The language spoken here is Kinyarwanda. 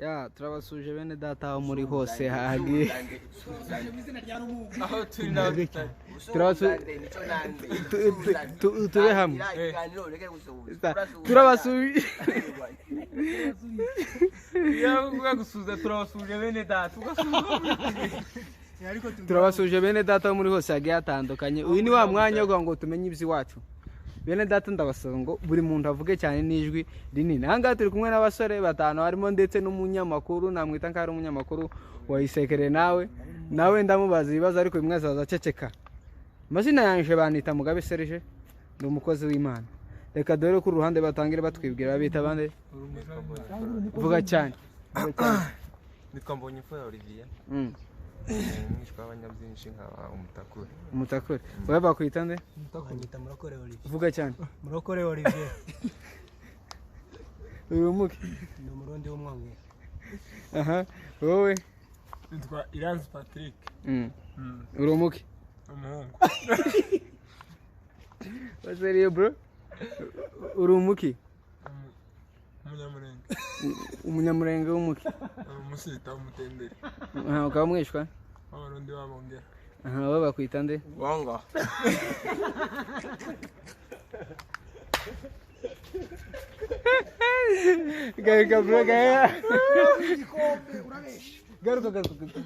Ya, turabasuje bene data aho muri hose hagiye. Aho turi naho tutari. Tube hamwe. Turabasuje. Iyo uvuga gusuhuza, turabasuje bene data, ugasuhuza. Turabasuje bene data aho muri hose hagiye hatandukanye. Uyu ni wa mwanya wo kugira ngo tumenye iby'iwacu. Bene data, ndabasaba ngo buri muntu avuge cyane n'ijwi rinini. Aha ngaha turi kumwe n'abasore batanu, harimo ndetse n'umunyamakuru, namwita nk'aho ari umunyamakuru wayisekere. Nawe ndamubaza ibibazo, ariko bimwe azaza aceceka. Amazina yanjye banita Mugabe Serge, ni umukozi w'Imana. Reka dore ko uruhande batangire batwibwira. Babita bande? Vuga cyane, vuga cyane. Nitwa Mbonyimfura Olivier. Umwishwa w'abanyabyinshi, nkaba umutakure. Umutakure. Wowe bakwita nde? Banyita Murokore Olivier. Vuga cyane. Murokore Olivier. Uri umuke? Ni Umurundi w'umwongere. Aha, wowe? Nitwa Iranzi Patrick. Uri umuke? Umuhungu. Waseriye bro, uri umuki? Umunyamurenge. Umunyamurenge w'umuki? Umusita, umutenderi. Aha, ukaba mwishwa w'Abarundi b'Abongera. Aha, wowe bakwita nde? Wongo. Garuka bro, garuka, garuka, garuka.